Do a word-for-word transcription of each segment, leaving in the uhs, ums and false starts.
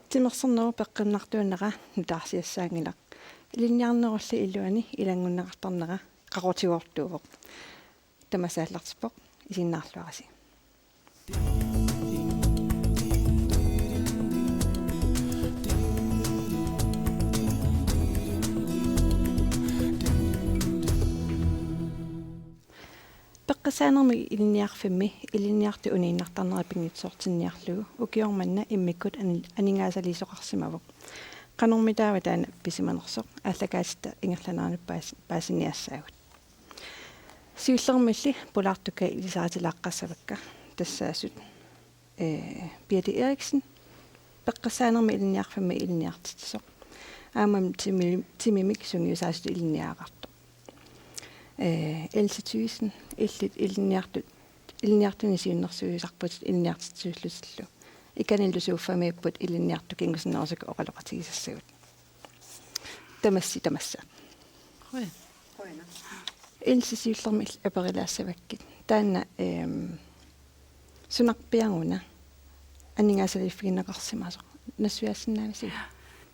Timersornerup peqqinnartuunera nutaarsiassaanngilaq. Ilinniarnerulli iluani ilanngunneqartarnera qaqutigoortuuvoq. Tamassi aallartippoq, isiginnaarluarisi. Peqqissaanermik Ilinniarfimmi ilinniartut uniinnartarnerat pinngitsoortinniarlugu ukioq manna immikkut ani-, aningaasaliisoqarsimavoq. Qanormitaava taanna pisimanersoq, aallakaatitta ingerlaneranut paas-, paasiniassaagut. Siullermilli pulaartukkat ilisaritsilaaqqassavakka, tassaasut, ee, Birthe Eriksen, Peqqissaanermik Ilinniarfimmi ilinniartitsisoq. Aammami timi-, timimik sungiusaasutut ilinniagaqartoq. Ee, Else Thyssen, illit ilinniartut, ilinniartunik siunnersuisarputit ilinniartitsisuullutillu. Ikanillu suuffamiipput ilinniartut kingusinnerusukkut oqaloqatigisassagut. Tamassi tamassa. Qujan. Else, siullermik aperilaassavakkit. Taanna, ehm, sunarpiaq una aningaasaliiffigineqarsimasoq, nassuiaassinnaavisigit?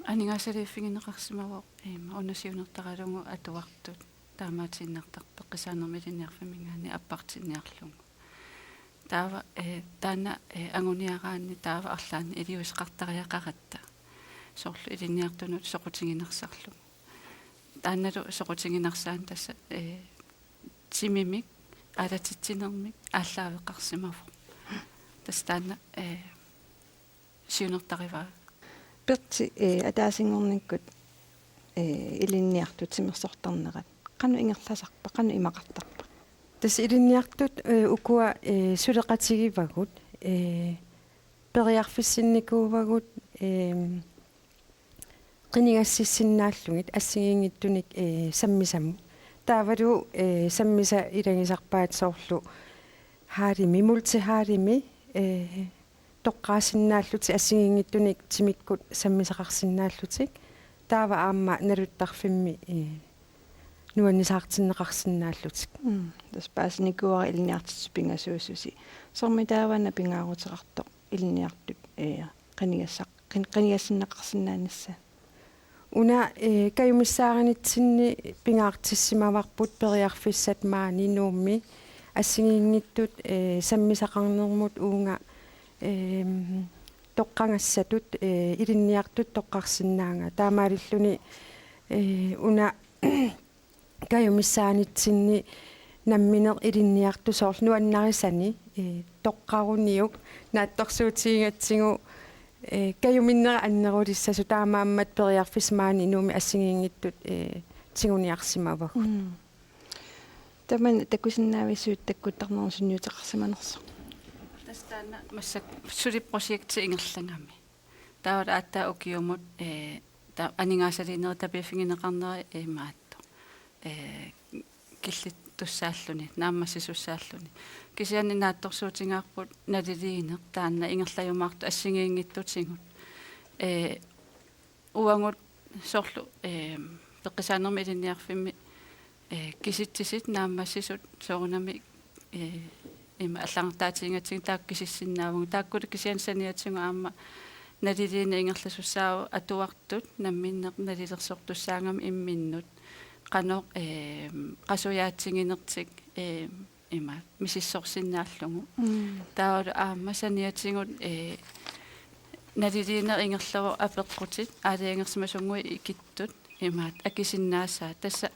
Aningaasaliiffigineqarsimavoq, ehm, una siunertaralugu atuartut taamaatiinnartartut Peqqissaanermik Ilinniarfimminngaanniit appartinniarlugu. Taava, eh, taanna, eh, anguniaraanni taava arlaannik iliuuseqartariaqaratta. Soorlu ilinniartunut soqutiginersarlugu. Taannalu soqutiginarsaani tassa, eh, timimik, aalatitsinermik aallaaveqarsimavoq. Tassa taanna, eh, siunertarivaa. Birthe, eh, ataasinngornikkut, eh, ilinniartut timersortarnerat qanoq ingerlasarpa, qanoq imaqartarpa? Tassa ilinniartut, eh, ukua, eh, suleqatigivagut, eh, periarfissinnikuuvagut, eh, qinigassissinnaallugit assigiinngitsunik, eh, sammisamut. Taavalu, eh, sammisat ilagisarpaat soorlu haalimi, multihaalimi, eh, toqqaasinnaallutik assigiinngitsunik timikkut sammisaqarsinnaallutik. Taava aamma naluttarfimmi, eh, nuannisaartinneqarsinnaallutik. Mm, tassa paasinikuuara ilinniartitsisut pingasuussusi. Soormitaava una pingaaruteqartoq ilinniartut, eh, qinigassaq-, qin-, qinigassinneqarsinnaanissaq? Una, eh, kajumissaarinitsinni pingaartissimavarput periarfissat maani Nuummi assigiinngitsut, eh, sammisaqarnermut uunga, ehm, toqqagassatut, eh, ilinniartut toqqarsinnaagaat. Taamaalilluni, eh, una kajumissaarinitsinni nammineq ilinniartoq soorlu nuannarisani, eh, toqqaruniuk naatsorsuutigigatsigu, eh, kajuminnera annerulissasoq, taamaammat periarfissat maani Nuummi assigiinngitsut, eh, tiguniarsimavagut. Mm. Tamanna takusinnaavisiuk takkuttarnermut sunniuteqarsimanersoq? Tassa taanna massakkut suli projekti ingerlagami. Taava aatsaat ukiumut, eh, ta-, aningaasaliinerit tapiiffigineqarneri imaattoq. Eh, killittussaalluni, naammassisussaalluni. Kisianni naatsorsuutigaarput naliliineq taanna ingerlajumaartoq assigiinngitsutigut. Eh, uagut soorlu, eh, Peqqissaanermik Ilinniarfimmi, eh, kisitsisit naammassisut soorunami, eh, ima allagartaatigigatsigit taakku kisissinnaavagut. Taakkulu kisianni saniatigut aamma naliliineq ingerlasussaavoq atuartut namminneq nalilersortussaagamik imminnut. Qanoq, eh, qasujaatiginertik, eh, ima misissorsinnaallugu. Mm. Taavalu aamma saniatigut, eh, naliliineq ingerlavoq apeqqutit aalajangersimasunnguit ikittut imaattoq akisinnaasaat. Tassa,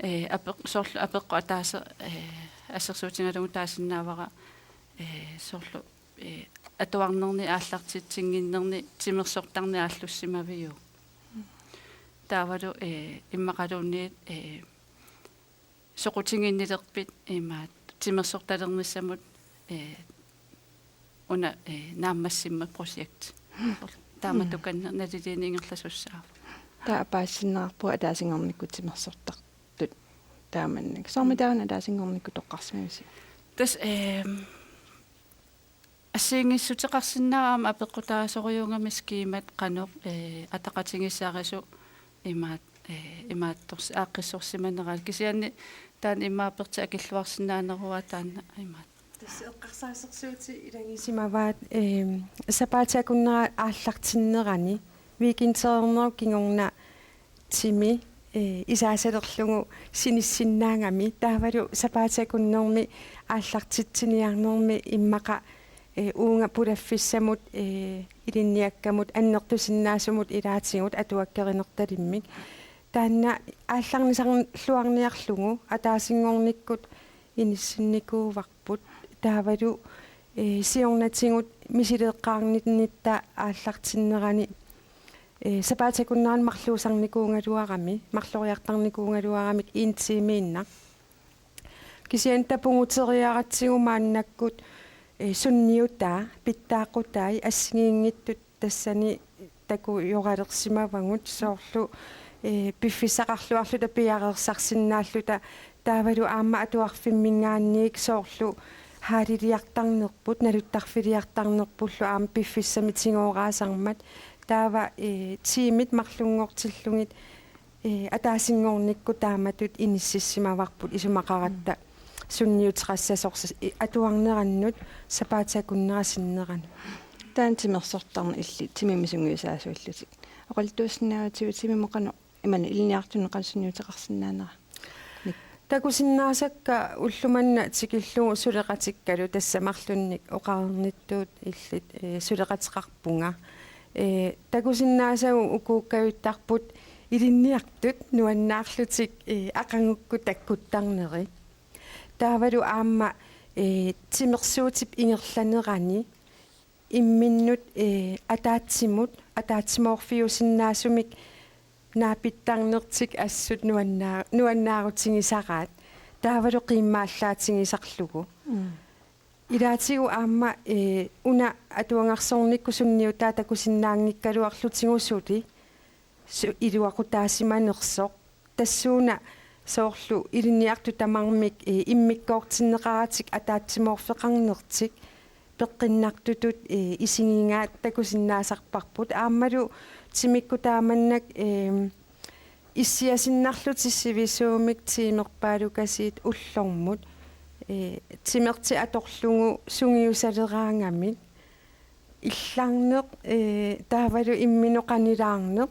eh, apeq-, soorlu apeqqut ataaseq, eh, assersuutigalugu taasinnaavara, eh, soorlu, eh, atuarnerni aallartitsinnginnerni timersortarneq aallussimaviuk. Taavalu, eh, immaqaluunniit, eh, soqutiginnilerpit imaattoq timersortalernissamut, eh, una, eh, naammassimmat projekti. Taamatukanneq naliliineq ingerlasussaavoq. Taava paasisinneqarpunga ataasinngornikkut timersortartut taamannak. Soormitaava una ataasinngornikkut toqqarsimavisiuk? Tassa, ehm, assigiinngissuteqarsinnaavoq aamma apeqqutaasorujuugami skemat qanoq, eh, ataqatigiissaarisoq imaat-, eh, imaattorsi-, aaqqissorsimaneraat. Kisianni taanna immaqa Birthe akilluarsinnaaneruvoq taanna imaat. Eqqarsaasersuutit ilagisimavaat, eem, sapaatip akunnera aallartinnerani weekendeernerup kingorna timi, ee, isaasalerlugu sinissinnaagami, taavalu sapaatip akunnermi aallartitsiniarnermi immaqa, ee, uunga pulaffissamut, ee, ilinniakkamut annertusinnaasumut ilaatigut atuakkerinertalimmik. Taanna aallarnisarluarniarlugu ataasinngornikkut inissinnikuuvarput. Taavalu, ee, siornatigut misileeqqaarninnitta aallartinnerani, ee, sapaatip akunnerani marluusarnikuugaluarami, marloriartarnikuugaluaramik en timiinnaq. Kisianni tapuguteriaratsigu maannakkut, ee, sunniutaa, pitsaaqutai assigiinngitsut tassani takujoralersimavagut soorlu, ee, piffissaqarluarluta piareersarsinnaalluta, taavalu aamma atuarfimminngaanniit soorlu haaliliartarnerput, naluttarfiliartarnerpullu aamma piffissami tigooraasarmat, taava, ee, timit marlunngortillugit, ee, ataasinngornikkut taamatut inississimavarput isumaqaratta sunniuteqassasoq, ee, atuarnerannut sapaatip akunnera sinneranut. Taanna timersortarneq illit timimik sungiusaasuullutit. Oqaluttuussinnaavatigut timimut qanoq, imaluunniit ilinniartunut qanoq sunniuteqarsinnaanera? Takusinnaasakka ulloq manna tikillugu suleqatikkalu, tassa marlunnik oqarnittut illit, ee, suleqateqarpunga. Ee, takusinnaasagut ukuukkajuttarput ilinniartut nuannaarlutik, ee, aqagukkut takkuttarneri. Taavalu aamma, ee, timersuutip ingerlanerani imminnut, ee, ataatsimut, ataatsimoorfiusinnaasumik naapittarnertik assut nuannaa-, nuannaarutigisaraat. Taavalu qiimmaallaatigisarlugu. Mm. Ilaatigut aamma, ee, una atuagarsornikkut sunniutaa takusinnaanngikkaluarlutigu suli su-, iluaqutaasimanersoq. Tassuuna soorlu ilinniartut tamarmik, ee, immikkoortinneqaratik ataatsimoorfeqarnertik peqqinnartutut, ee, isigigaat takusinnaasarparput. Aammalu timikkut taamannak, ee, issiasinnarlutik sivisuumik tiimerpaalukasiit ullormut, ee, timertik atorlugu sungiusaleraangamik. Illarneq, ee, taavalu imminut qanilaarneq.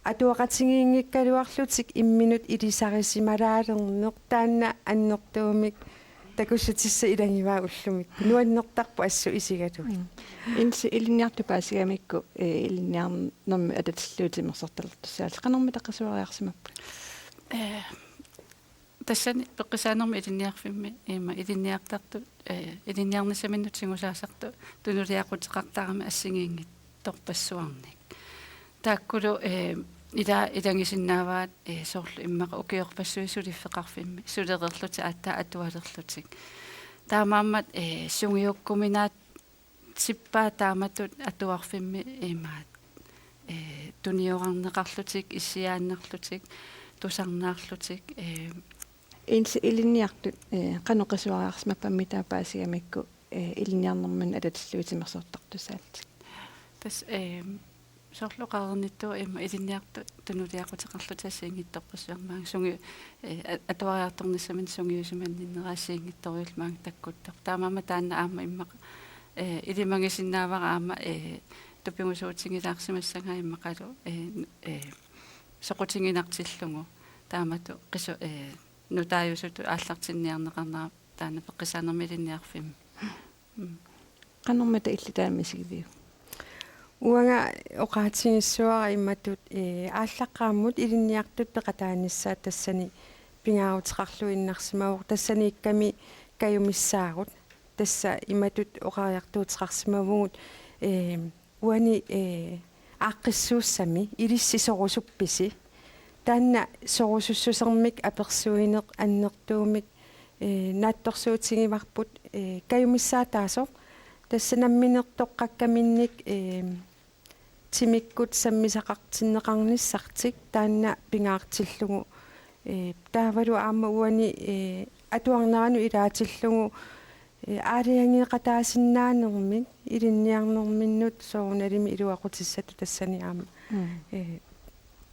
Atuaqatigiinngikkaluarlutik imminut ilisarisimalaalerneq, taanna annertuumik takussutissat ilagivaat ullumikkut. Nuannertarpoq assut isigalugit. Mm. Insi, ilinniartut paasigamikku, ee, ilinniarnermi atatillugu timersortalertussaallutit, qanormita qisuariarsimapput? Ee, tassani peqqisaanermi ilinniarfimmi, ima, ilinniartartut, ee, ilinniarnissaminnut tigusaasartut tunuliaquteqartaramik assigiinngitsorpassuarnik. Taakkulu, ee, ila-, ilagisinnaavaat, ee, soorlu immaqa ukiorpassuit suliffeqarfimmi sulereerlutik aatsaat atualerlutik. Taamaammat, ee, sungiukkuminaat tippaat taamatut atuarfimmi imaat, ee, tuniorarneqarlutik, issiaannarlutik, tusarnaarlutik, ee. Insi, ilinniartut, ee, qanoq qisuariarsimapput, aamma taava paasigamikku, ee, ilinniarnerminni atatillugu timersortartussaallutit? Tassa, ee, soorlu oqarnittut ima ilinniartut tunuliaquteqarlutik assigiinngitsorpassuarnik maanga sungi-, ee, a-, atuariartornissaminnut sungiusimanninnera assigiinngitsorujullugu maanga takkuttoq. Taamaammat taanna aamma immaqa, ee, ilimagisinnaavara aamma, ee, tupigusuutigilaarsimassagaat immaqalu, ee, n-, ee, soqutiginartillugu taamatut qisu-, ee, nutaajusutut aallartinniarneqarnera taanna peqqisaanermi ilinniarfimmi. Mm. Qanormita illit taama misigiviuk? Uanga oqaatigissavara imatut, ee, aallaqqaammut ilinniartut peqataanissaat tassani pingaaruteqarluinnarsimavoq, tassaniikkami kajumissaagut. Tassa imatut oqariartuuteqarsimavugut, ee, uani, ee, aaqqissuussami ilissi sorusuppisi? Taanna sorusussusermik apersuineq annertuumik, ee, naatsorsuutigivarput, ee, kajumissaataasoq. Tassa namminertoqqakkaminnik, ee, timikkut sammisaqartinneqarnissartik taanna pingaartillugu. Ee, taavalu aamma uani, ee, atuarneranut ilaatillugu, ee, aalajangeeqataasinnaanermik ilinniarnerminnut soorunalimi iluaqutissatut tassani aamma, mm, ee,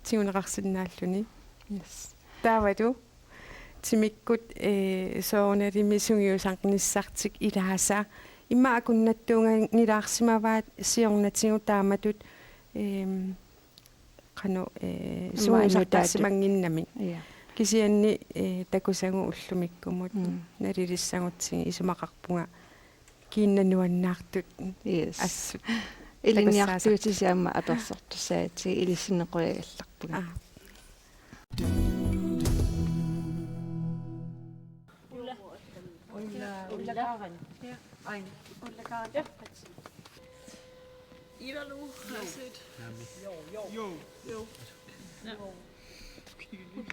tiguneqarsinnaalluni. Yes. Taavalu Timikkut, eh, soorunalimi sungiusarnissartik ilaasa. Immaqa akunnattuunngilaarsimavaat siornatigut taamatut, ehm, qanoq, eh, immaqa sungiusartarsimannginnamik. Ja. Kisianni, eh, takusagut ullumikkumut. Mm. Nalilissagutsigit isumaqarpunga kiinnanuannaartut. Yes. Assut. Ilinniartuutisi aamma apersortussaatsigit, ilissinnut qujagallarpunga. Aa. Ulla. Ulla Karen. Ja. Ej. Ulla Karen. Ja. Eva Lou. That's it. Jo. Jo. Ja.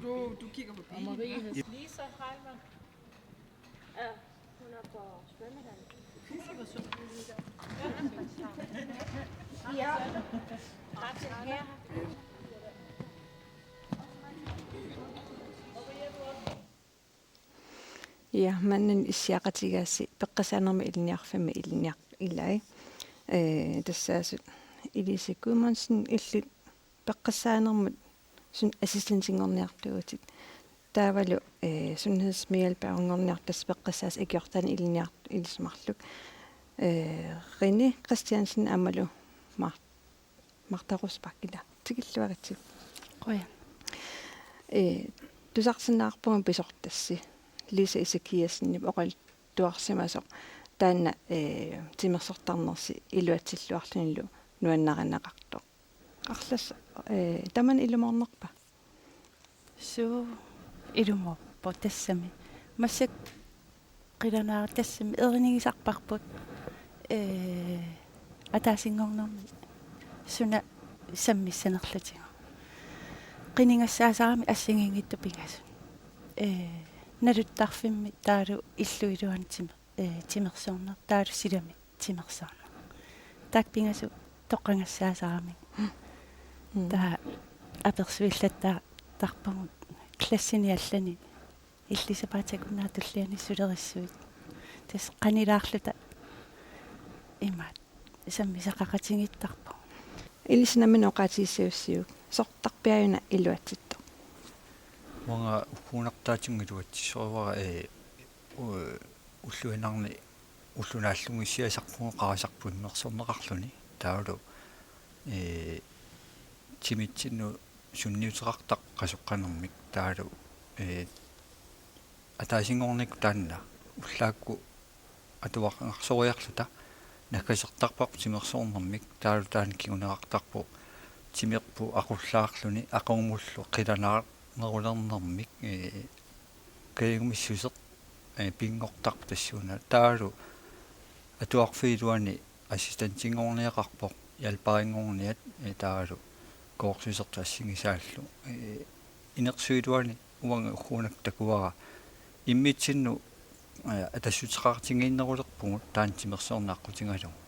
Du, du kigger på Marie. Lisa Heilmann. Ja, hun er på svømmehallen. Ja. Martin her. Ja, maanna issiaqatigaassi Peqqissaanermik Ilinniarfimmi ilinniar-, ilai. Eh, tassaasut Elise Gudmundsen illit Peqqissaanermut sun-, assistentinngorniartuutit. Taavalu, eh, sundhedshjælperinngorniartoq tassa Peqqissaasa ikiortaani ilinniartut ilisimarluk. Eh, Rene Christiansen aammalu Mar-, Martha Rosbach, ila. Tikilluaritsi. Qujan. Eh, tusarsinnaavarpugummi pisortassi Lisa Ezekiassenip oqaluttuarsimasoq taanna, eh, timersortarnersi iluatsilluarlunilu nuannarineqartoq. Arlaat, eh, tamanna ilumoornerpa? Suu, ilumoorpoq tassami. Massakkut qilanaartut tassami erinigisarparput, ee, ataasinngornermi suna sammissanerlutigu. Qinigassaasarami assigiinngitsut pingasut. Ee, naluttarfimmi taavalu illup iluani timer-, ee, timersorneq, taavalu silami timersorneq. Taakku pingasut toqqagassaasaramik. Mm. Taava apersuillattarpugut klassini allani illit sapaatip akunnera tulliani sulerissuit. Tassa qanilaarluta imaat sammisaqaqatigiittarpugut. Ilissi nammineq oqaatigissagussiuk, sortarpiaana iluatsittoq? Uanga ugguunartaatigut iluatsissorivara, ee, u-, ulluinnarni ulloq naallunngissiasarpugut qaratsarput immersorneqarluni. Taavalu, ee, timitsinnut sunniuteqartarpoq qasoqqanermik. Taavalu, ee, ataasinngornikkut taanna ullaakkut atuarngarsoriarluta naggasertarparput timersornermik, taavalu taanna kinguneqartarpoq timerput aqullaarluni aqagumullu qilanaarnerulernermik, ee, kajigumissuseq, ee, pinngortarpoq tassuuna. Taavalu atuarfiup iluani assistentinngorniaqarpoq, hjælperinngorniat, ee, taavalu kursusertut assigisaallu. Ee, inersuup iluani uanga ugguuna takuara immitsinnut, ee, atassuteqaqatigiinnerulerpugut taanna timersorneq aqqutigalugu.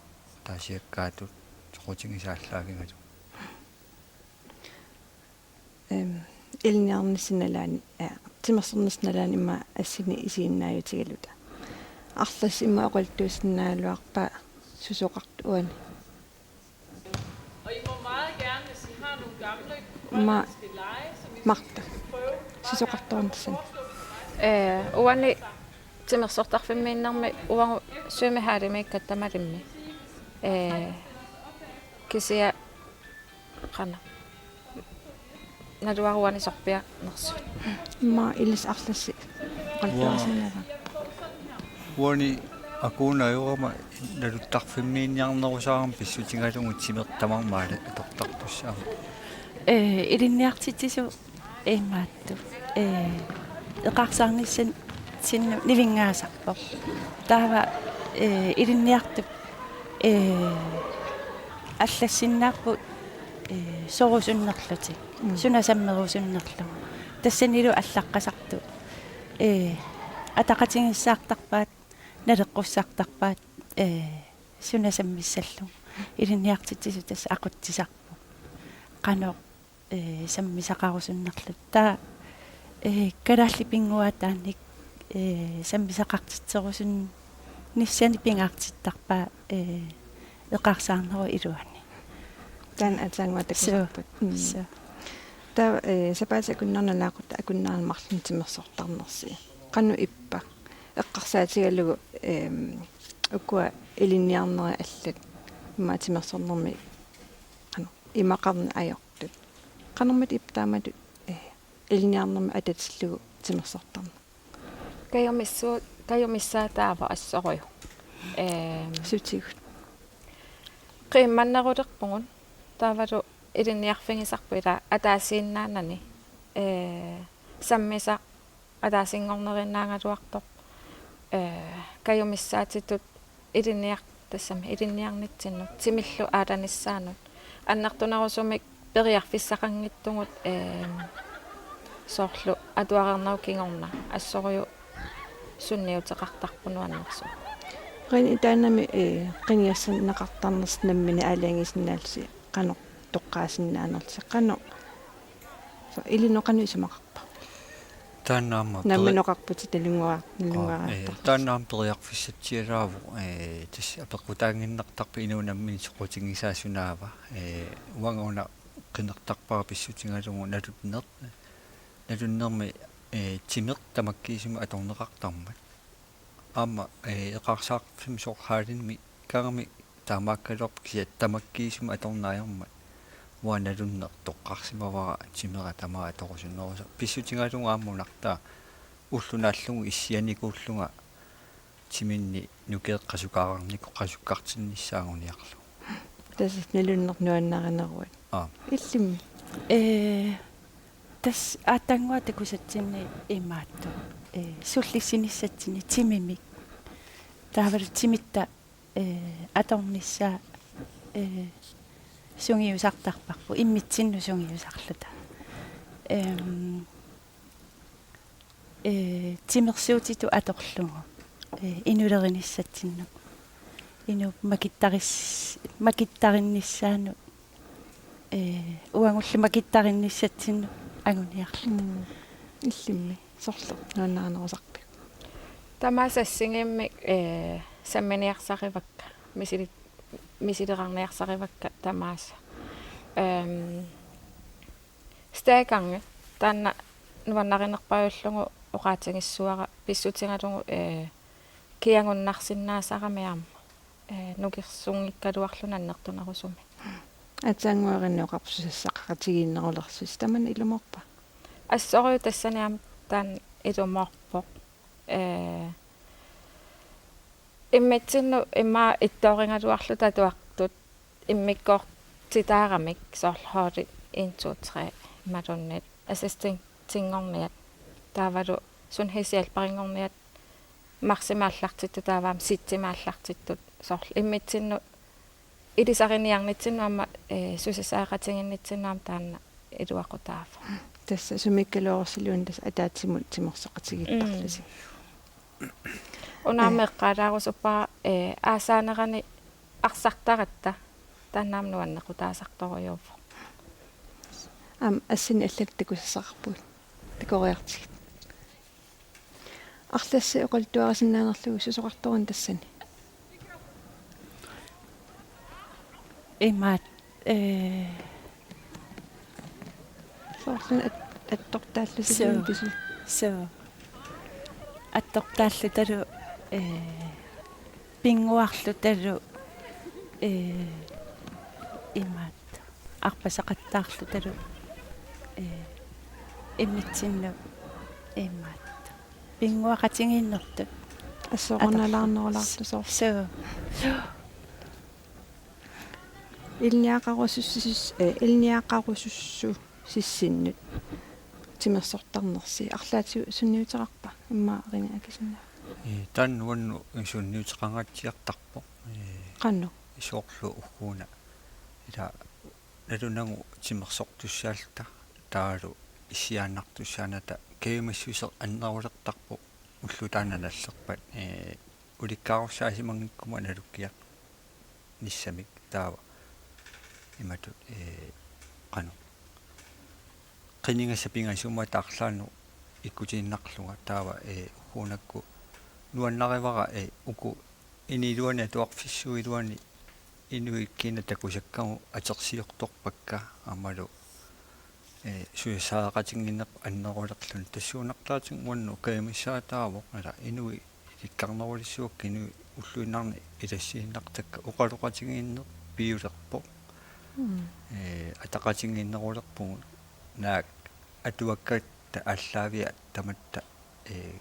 Ataasiakkaatut soqutigisaallaavigalugu. Ehm, ilinniarnissannut nalaani, eh, timersornissannut nalaani immaqa assini isiginnaajutigaluta. Arlassi immaqa oqaluttuusinnaagaluarpa susoqartoq uani? Og I må meget gerne, hvis I har nogle gamle grønlandske lege, som I synes, Martha, vi skal prøve. Bare gerne komme og foreslå det til mig. Eh, uani timersortarfimmiinnermi uagut svømmehallimiikkatta malimmi. Eh, kisianni qanoq. Naluara uani sorpiarnersoq. Immaqa ilissi arlassi oqaluttuarisinnaavat. Uani akuuna ajorama naluttarfimmiinniarnerusaarama pissutigalugu timersoq tamarmik atortartussaammat. Ee, ilinniartitsisup imaattoq. Ee, eqaarsaarnissatsinnut nivinngaasarpoq. Taava, ee, ilinniartup, ee, allassinnaapput, ee, sorusunnerlutik. Mm. Suna sammerusunnerlugu. Tassanilu allaqqasartut. Ee, ataqatigiissaartarpaat, naleqqussartarpaat, ee, suna sammissallugu. Ilinniartitsisup tassa aqutsisarpoq. Qanoq, ee, sammisaqarusunnerluta. Taava, ee, kalaallit pinnguaataannik, ee, sammisaqartitserusunnissanik pingaartittarpaat, ee, eqaarsaarnerup iluani. Taanna aatsaannguaq takusarput. Suu. Mm. Suu. Taava, ee, sapaatip akunnera nalaaqut akunneri marlunnik timersortarnersi? Qanoq ippa? Eqqarsaatigalugu, ehm, ukua ilinniarnerit allat immaqa timersornermi qanoq imaqarneq ajortut. Qanormita ippa taamatut, eh, ilinniarnermi atatillugu timersortarneq? Kajumissuu-, kajumissaa taava assorujuk. Ehm, Sutigut. Qiimmannerulerpugut taavalu ilinniarfigisarput ila ataasiinnaanani, eh, sammisaq ataasinngornerinnaagaluartoq, eh, kajumissaatitut ilinniar-, tassami ilinniarnitsinnut, timillu aalanissaanut. Annertunerusumik periarfissaqanngitsugut, ehm, soorlu atuareernagu kingorna assorujuk sunniuteqartarpoq nuannersuaq. Qini taannami, eh, qinigassanneqartarnersi nammineq aalajangisinnaallusi qanoq toqqaasinnaanerlusi qanoq. So, ilinnut qanoq isumaqarpa? Taanna aamma peri-, Nammineq oqarputit nalunnguar-, Aa, nalunnguartarlusi. Eh, taanna aamma periarfissatsialaavoq, eh, tassa apeqqutaanngiinnartarpoq inuup nammineq soqutigisaa sunaava. Eh, uanga una qinertarpara pissutigalugu nalunneq. Nalunnermi, eh, timeq tamakkiisumik atorneqartarmat. Aamma, eh, eqaarsaarfimmi soorlu hallimmi kangami taamaakkaluarpoq kisianni tamakkiisumik atorneq ajormat. Uanga nalunneq toqqarsimavara timera tamaat atorusunnerusoq. Pissutigalugu aamma unartaa ulloq naallugu issianikuullunga timinni nukeeqqasukaaqqarniku qasukkartinnissaa anguniarlugu. Tassa nalunneq nuannarineruat. Aa. Illimmi? Ee, tassa aatsaannguaq takusatsinni imaattoq. Ee, sullissinissatsinni timimik. Taavalu timitta, ee, atornissaa, ee, sungiusartarparput, immitsinnut sungiusarluta. Ehm, ee, timersuutitut atorlugu, ee, inulerinissatsinnut. Inuup makittaris-, makittarinnissaanut, ee, uagullu makittarinnissatsinnut anguniarluta. Mm. Illimmi, sorleq nuannarinerusarpiuk? Tamaasa assigiimmik, ee, samminiarsarivakka, misili-, misilerarniarsarivakka tamaasa. Ehm, Stækkerne, taanna nuannarinerpaajullugu oqaatigissavara pissutigalugu, ee, kiagunnarsinnaasarami aamma, ee, nukersunngikkaluarluni annertunerusumik. Aatsaannguaq erinni oqarpoq susassaqaqatigiinnerulersusi, tamanna ilumoorpa? Assorujuk tassani aamma taanna ilumoorpoq. Ee, immitsinnut immaqa ittoorigaluarluta atuartut immikkoortitaaramik soorlu holdi en, to, tre imaluunniit assistentinngorniat taavalu sundhedshjælperinngorniat marsimi aallartittut taava aamma septemberimi aallartittut soorlu immitsinnut ilisariniarnitsinnut aamma, ee, susassaqaqatigiinnitsinnut aamma taanna iluaqutaavoq. Tassa sumiikkaluarussiluunniit tassa ataatsimut timersoqatigiittarlusi. Mm. Una aamma eqqaalaarusuppara, ee, aasaanerani arsartaratta taanna aamma nuannequtaasartorujuuvoq. Aamma assinnik allatut takusassaqarpugut. Takoriartigit. Arlassi oqaluttuarisinnaanerlugu susoqartoq una tassani? Imaat, ee, soorlu at-, attortaallusiluunniit. Suu. Suu. Attortaallutalu, ee, pinnguarlutalu, ee, imaat, arpasaqattaarlutalu, ee, immitsinnut imaat. Pinnguaqatigiinnertut. Assorunalaarnerulaartusoor. Suu. Ilinniaqarusussis-, eh, ilinniaqarusussusissinnut timersortarnersi arlaatigut sunniuteqarpa immaqa Rini akisinnaava? Ee, taanna uannut sunniuteqangaatsiartarpoq. Ee, Qanoq? Soorlu ugguuna ila nalunagu timersortussaalluta taavalu issiaannartussaanata kajumissuseq annerulertarpoq ulloq taanna nallerpat, ee, ulikkaarussaasimanngikkumagu nalukkiarnissamik taava imatut, ee, qanoq. Qinigassat pingasut aamma arlaannut ikkutiinnarlunga taava, ee, ugguunakku nuannarivara, ee, uku ini iluani atuarfissuup iluani inuit kina takusakkagut atorsiortorpakka aammalu, ee, susassaqatigiinnerput annerulerluni tassuunartaatigut uannut kajumissaataavoq, ila inuit ilikkarnerulissavakka inuit ulluinnarni ilassiinnartakka oqaloqatigiinneq piulerpoq. Mm. Ee, ataqatigiinnerulerpugut naak atuakkatta aallaaviat tamatta, ee,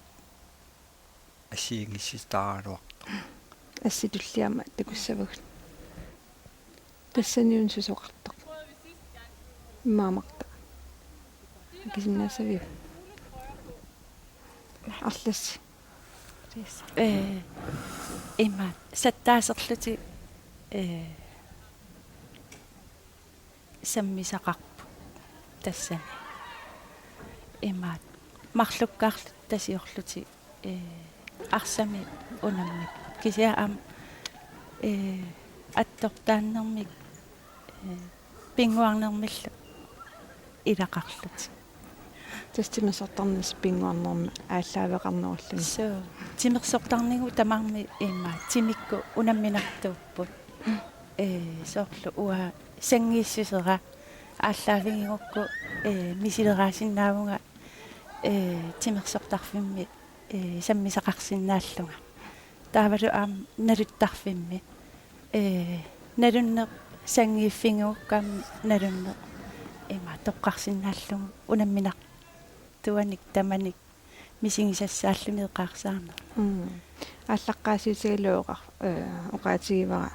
assigiinngisitaaraluartoq. Assit tulliamma takussavagut. Tassaniuna susoqartoq. Immaqa. Akisinnaassaviuk? Arlassi. Ee, ima sattaaserlutik, ee, sammisaqarput tassani. Imaat marlukkaarlutik tasiorlutik, ee, arsamik unammipput. Kisianni aamma, ee, attortaannermik, ee, pinnguarnermillu ilaqarlutik. Tassa timersortarnissaq pinnguarnermik aallaaveqarnerulluni. Suu, timersortarnigut tamarmik ima timikkut unamminartuupput. Ee, soorlu uanga sanngiissusera aallaavigigukku, ee, misileraasinnaavunga, ee, timersortarfimmi, ee, sammisaqarsinnaallunga. Taavalu aamma naluttarfimmi, ee, nalunneq sanngiiffigigukku aamma nalunneq ima toqqarsinnaallugu unamminartuanik tamanik misigisassaalluni eqqarsarneq. Mm. Aallaqqaasiutigalugu oqar-, ee, oqaatigivara,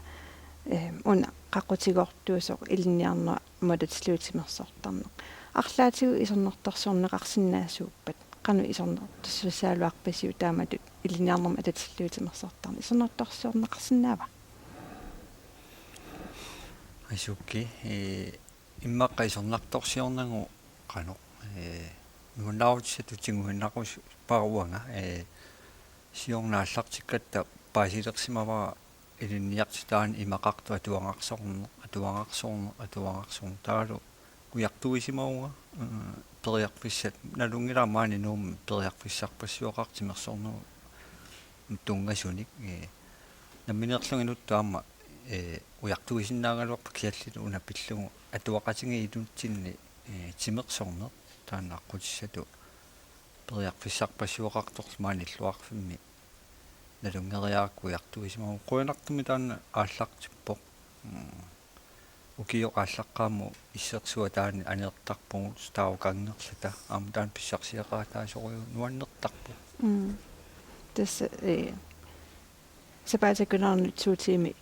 ee, una qaqutigoortuusoq ilinniarnerup aamma atatillugu timersortarneq. Arlaatigut isornartorsiorneqarsinnaasuuppat? Qanoq isornartorsiussagaluarpisiuk taamatut ilinniarnermut atatillugu timersortarneq? Isornartorsiorneqarsinnaava? Asuki, ee, immaqa isornartorsiornagu qanoq, ee, nuannaarutissatut tiguinnarusupparuanga, ee, siorna aallartikkatta paasilersimavara ilinniartitaaneq imaqartoq atuagarsorneq, atuagarsorneq, atuagarsorneq. Taavalu ujartuisimavunga, ee, periarfissat, nalunngilara maani Nuummi periarfissarpassuaqartoq timersornerup tunngasunik, ee, nammineerlunga inuttut aamma, ee, ujartuisinnaagaluarpara kisianni una pillugu atuaqatigiit inuttutsinni, ee, timersorneq taanna aqqutissatut periarfissarpassuaqartorlu maani illoqarfimmi nalunngeriarakku ujartuisimavugut. Qujanartumik taanna aallartippoq. Mm. Ukioq aallaqqaammut issersuaq taanna aneertarpugut, taava kangerlata aamma taanna pissarsiaqaataasorujuuvoq, nuannertarpoq. Mm. Tassa, ee, sapaatip akunnera to tiimit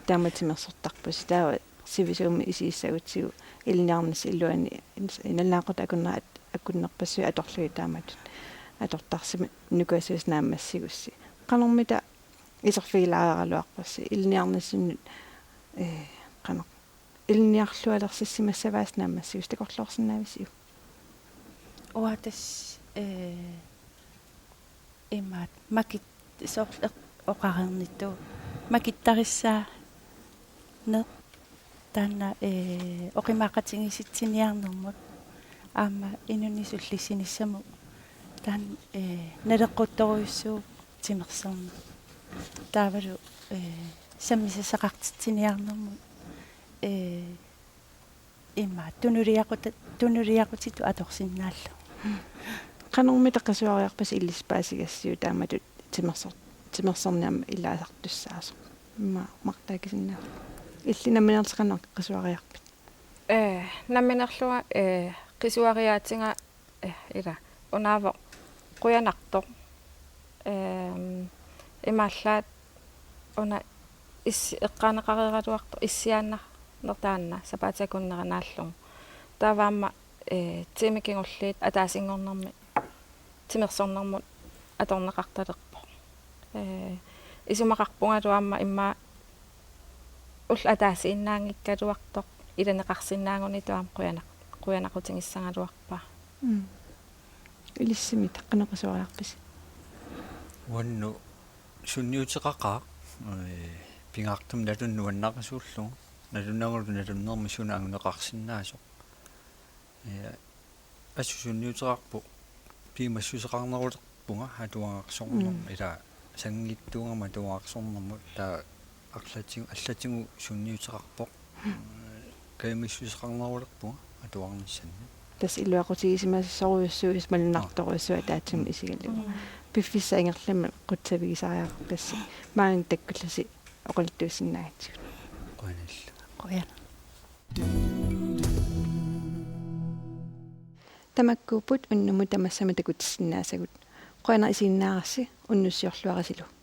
taama timersortarpusi, taava sivisuumik isigissagutsigu ilinniarnissap iluani in-, nalunaaqutaq akunnera at-, akunnerpassuit atorlugit taamatut atortarsimanukaasiussi naammassigussi. Qanormita iserfigilaaraluarpassi ilinniarnissaanut, ee, qanoq ilinniarlualersissimassavaasi naammassigussi, takorloorsinnaavisiuk? Uanga tassa, ee, imaat makit-, soorlu eq-, oqareernittut makittarissaa- neq taanna, ee, oqimaaqatigiissitsinniarnermut aamma inunnik sullissinissamut taanna, ee, naleqquttorujussuuvoq timersorneq. Taavalu, ee, sammisassaqartitsiniarnermut, ee, ima tunuliaquta-, tunuliaqutitut atorsinnaallugu. Qanormita qisuariarpisi ilissi paasigassiuk taamatut timersor-, timersorneq aamma ilaasartussaasoq? Immaqa Martha akisinnaavara. Illit nammineerlutit qanoq qisuariarpit? Ee, nammineerlunga, ee, qisuariaatinga, ee, ila, unaavoq qujanartoq. Ehm, imaallaat una issi-, eqqaaneqareeraluartoq issiaannarneq taanna sapaatip akunnera naallugu. Taava aamma, ee, tiimit kingulliit ataasinngornermi timersornermut atorneqartalerpoq. Ee, isumaqarpungalu aamma immaqa ullut ataasiinnaanngikkaluartoq ilaneqarsinnaagunilu aamma qujanaq-, qujanaqutigisagaluarpara. Mm. Ilissi Martha, qanoq qisuariarpisi? Uannut sunniuteqaqaaq, ee, pingaartumik naluneq nuannarisuullugu, nalunagulu nalunnermi suna anguneqarsinnaasoq. Ee, assut sunniuteqarpoq piumassuseqarnerulerpunga atuagarsornermut. Mm. Ila sanngiittuugama atuagarsornermut, taava arlatigut, allatigut sunniuteqarpoq. Mm. Kajumissuseqarnerulerpunga atuarnissannik. Tassa iluaqutigisimasorujussuusoq malunnartorujussuuvoq ataatsimut isigalugu. Piffissap ingerlanerani qutsavigisariaqarpassi. Maani takkullusi oqaluttuussinnaagatsigut. Qujanaq. Qujanaq. Tamakkuupput unnummut tamassamut takutissinnaasagut. Qujanaq isiginnaarassi, unnussiorluarisilu.